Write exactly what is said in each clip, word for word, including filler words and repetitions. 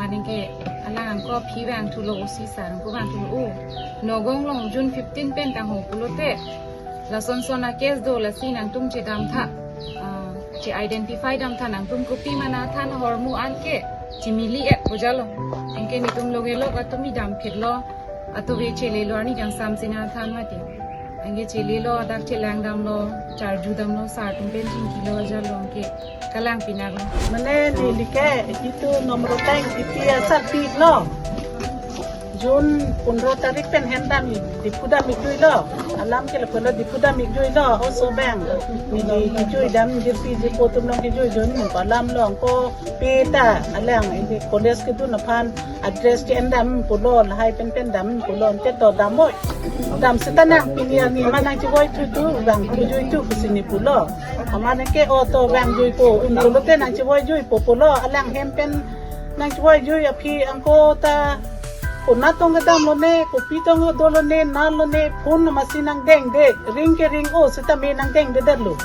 Anke alang angko aphi vangthulo, O C sir angko vangthulo, o Nagaon along June fifteen pen tangho pulote, lason son a case do, lasi nangtum chedamtha, ah, che identify damtha, nangtum kopi ma nathan ahormu anke chemili-et pu jalo. Anke netum loge lok atum mi damphitlo, atove chelelo, arni kangsam si nathan mati. Anke chelelo, dak chelang damlo, charju damlo, sir atum pen chingkilo, jalo anke kalang pinaklo. Mane neli ke itu nomor tang ipi asar piklo. June pondro tarik pen hem dam ik, Diphu dam ikjuilo. Alam ke lapulo Diphu dam ikjuilo. Oso abang neli kejui dam, jirpi jirpo atum along kejui, June alam along ko peta alang ini college kedun aphan address ke-en dam pulo, lahai pen pen dam pulo, ante to dam oi. Dam seta nang pini arni ma nangchevoi thutu, vang thujuithu pusi ne pulo. Amat anke o to vangjuipo, un pulote nangchevoi juipo pulo, alang hem pen nangchevoi jui aphi angko ta, konat tong kedamlo ne, kopi tong dolo ne, nalo ne, phone amatsi nangdengde, ring ke ring-o seta me nangdengdedetlo.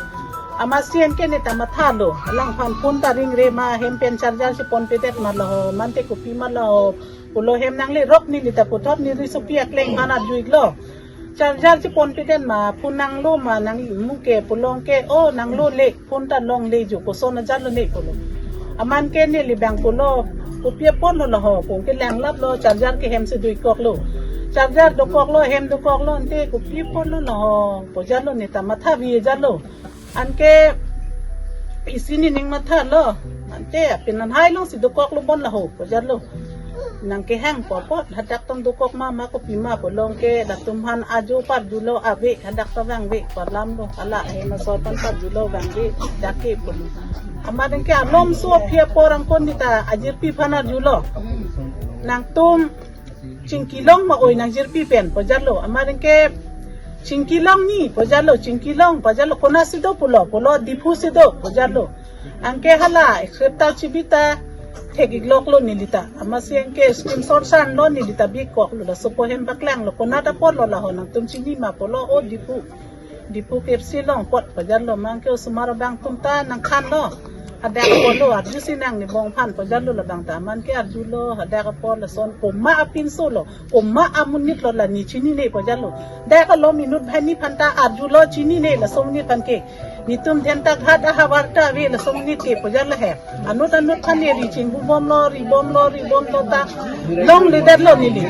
Amatsi anke ne ta mathalo, alangphan phone ta ringre ma, hem pen charger si ponpedet ma laho, mante kopi ma laho pulo, hem nanglerok neli ta puthot neli sopi akleng aphan arjuiklo. Charger si ponpedet ma, phone nanglo ma, nangmu ke pulo anke, o nanglole, phone ta longle jo, koson ajarlo ne pulo. Amat anke neli abang pulo, kopi apotlo laho pu, anke langlaplo, charger ke hem si doikoklo. Charger dokoklo, hem dokoklo, ante kopi apotlo laho pu jalo, ne ta matha vi jalo. Anke isi nening mathalo. Ante apin an hai along si dokoklo bon laho pu jalo. Nangkehang apot apot, hadak tong dokok ma ma kopi ma pulo anke latum aphan ajo parjulo, ave hadak ta vangve pu alamlo, hala hem asor aphan parjulo, vangve dak ke pulo. Amat anke alomso aphi apor angko ne ta ajirpi aphan arjulo. Nangtum chingkilong ma oi nangjirpi pen pu jalo. Amat anke chingkilong ni pu jalo, chingkilong pu jalo, konat si do pulo, pulo Diphu si do pu jalo. Anke hala script ta chibi ta thek-ikloklo neli ta. Amatsi anke screenshot sanlo, neli ta bikoklo, laso po hem paklanglo, konat apotlo laho, nangtum chini ma pulo, o Diphu, Diphu K F C along apot pu jalo. Amat anke osomar abang atum ta nangthanlo. Hadak apotlo, arjusi nang ne bong aphan pu jalo labang ta. Amat anke arjulo, hadak apot lason komat apinsolo, komat amonitlo, la ne chinine pu jalo. Dak along inut banghini aphan ta arjulo, chinine laso amonit aphan ke. Netum Dentaghat ahavar ta ave laso amonit ke pu jalo he. Anut anut aphan ne ri chinghubomlo, ribomlo, ribomlo ta longledetlo neli.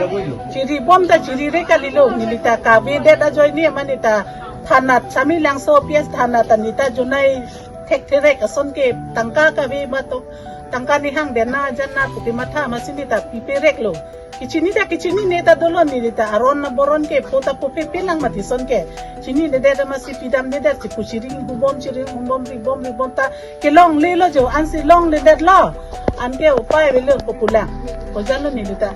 Chiribom ta chirire kalilo, neli ta kavedet ajoine mane ta thanat, Samelangso P S thanat ta ne ta junai thektherek ason ke, tangka kave ma to, tangka nihang dena jana puti matha, amatsi ne ta pipereklo. Kechini ta kechinine ta dolo, neli ta aron aboron ke po ta po pepe lang mati ason ke. Chininedet amatsi pidamdedet si pu, chiringhubom, chiringhubom, ribom ribom ta kelonglelo jo, ansi longledetlo. Anke upai avelo ko pulang pu jalo neli ta.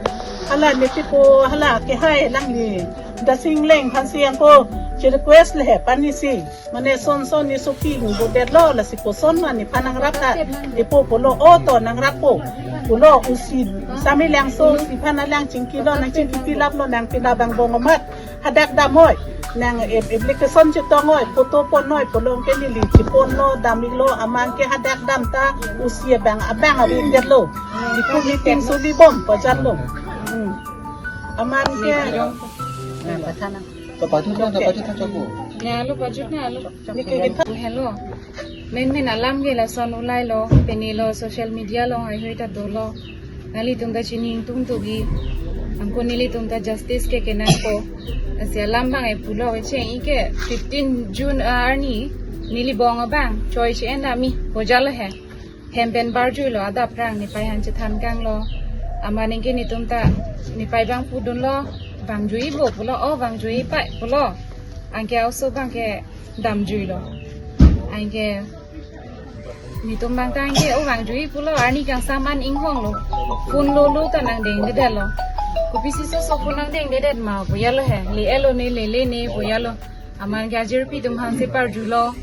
Hala neli po, hala kehai lang ni Dasing Engleng aphansi angko chi request le he, pani si. Mane son son ne sopi ngbodetlo, lasi koson ma nephan nangrap ta, epo pulo, o to nangrappo pulo, usi Samelangso si aphan alang chingkilo, nangchingkipilaplo, nangpila abang bong amat hadak dam oi, nang ap-, application chetong oi, photo pon oi pulo, anke neli cheponlo, damiklo, amat anke hadak dam ta usi abang abang avedetlo. Diphu meeting solibom pu jalo. Hmm. Amat anke To pajut na, to pajut na, choko. Ne alo pajut na, alo. Hello. Main main alam ke lason ulailo, pini lo social media along heihui ta dolo. Nanglitum ta chini ingtung tugi. Angko nelitum ta justice ke kenangpo. Lasi alam abang e pulo, che-i ke fifteen June, ah, arni neli bong abang choi che-en dam mi pu jalo he. Hem pen barjuilo, adap rang nepei aphan chethan kanglo. Amat anke netum ta nepei abang pudunlo, vangjui bo pulo, o vangjui pai pulo. Anke oso abang ke damjuilo. Anke netum abang ta anke o vangjui pulo, arni kangsam an inghonglo. Phone lolo ta nangdengdedetlo. Kopisi soso phone nangdengdedet ma pu jalo he. Le-etlo ne, lele ne pu jalo. Amat anke ajirpi atum aphansi parjulo,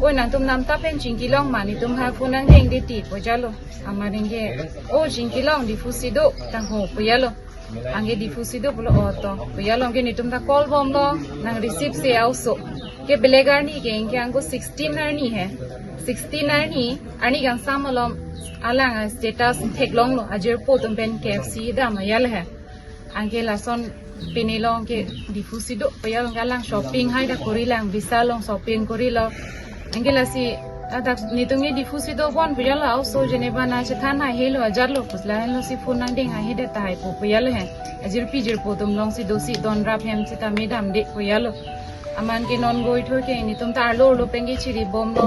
oi nangtum namtap pen chingkilong ma, netum aphan phone nangdengde ti pu jalo. Amat anke, o chingkilong, Diphu si do tangho pu jalo. Anke Diphu si do pulo, o to pu jalo, anke netum ta call bomlo, nang receive se oso. Ke belek arni ke, anke angko sixteen arni he. Sixteen arni, arni kangsam alom alang status theklonglo, ajirpo atum pen K F C dam ajal he. Anke lason pini along ke Diphu si do pu ajal, anke alang shopping hai ta kori lang, Vishal along shopping korilo. Anke lasi adak netum ke Diphu si do bon pu ajal, aoso jeneba nangchethan hai helo ajatlo pu lahenlo si phone nangding hai hedet tahai pu pu ajal he. Ajirpi jirpo atum along si do si don rap hem seta me damde pu ajal. Amat ke non goithoi ke netum ta arlo arlo pen ke chiribomlo.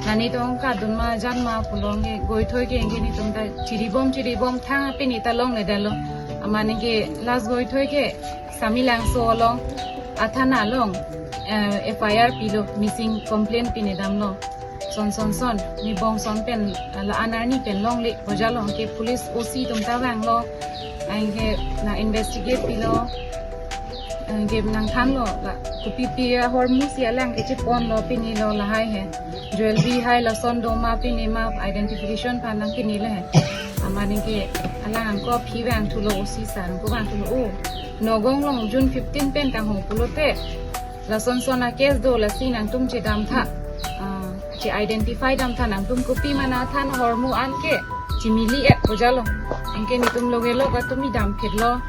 Nani tong kadun ma jan ma pulo, anke goithoi ke anke netum ta chiribom chiribom thang pini ta longledetlo. Amat ke last goithoi ke Samelangso along athana along, eh, F I R pilo, missing complaint pini damlo. Son son son, ne bong son pen, eh, la-an arni pen longle pu ajal, anke police O C atum ta vanglo. Anke nang investigate pilo. Anke nangthanlo, la kopipi ahormu si alang ke cheponlo pinilo lahai he. Jewelry hai lason do ma pini ma, identification aphan nangpinilo he. Amat ke alang angko aphi vangthulo, O C sir angko vangthulo. O, Nagaon along June fifteen pen kanghon pulote, lason son a case do, lasi nangtum chedamtha. Ah, che-identify damtha, nangtum kopi ma nangthan ahormu an ke chimili-et pu ajal. Anke netum loge lok atum mi damphitlo.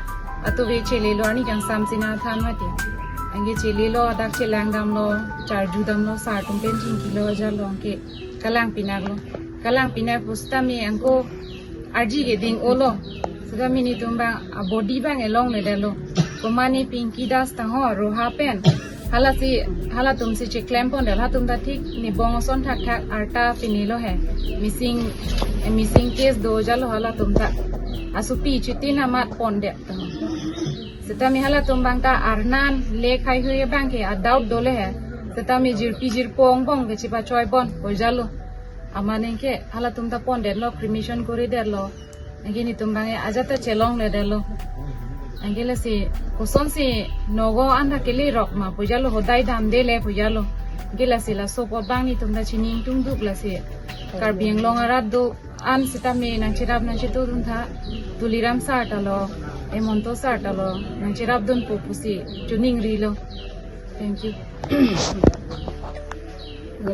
Atuve chelelo, arni kangsam si nangthan mati. Anke chelelo, adak chelang damlo, charju damlo, sir atum pen chingkilo ajatlo, anke kalang pinaklo. Kalang pinak pusitame angko arji ke ding-olo. Sitame netum abang a body abang ke longledetlo. Komat ne Pinky Das tangho Roha pen. Halasi, halatum si cheklem pondet, halatum ta thik ne bong ason thakthak arta pinilo he. Missing, eh, missing case do ajatlo halatum ta. Asopi chuti amat pondet tangho. Sitame halatum abang ta arnan le khaihui abang ke a doubt dole he. Sitame jirpi jirpo angbong ke chepachoi bon pu ajatlo. Amat ke halatum ta pondetlo, cremation koridetlo. Anke netum abang ke ajat ta chelongledetlo. Anke lasi kosonsi Nagaon an ta kelerok ma pu ajatlo, hodai damdele pu ajatlo. Anke lasi laso apot abang netum ta chini ingtungduk, lasi Karbi Anglong arat do-an sitame nangcherap nangchetudun tha, Tuliram sir ta lo, Hemanta sir ta lo, nangcherapdunpo pusi choningrilo. Thank you.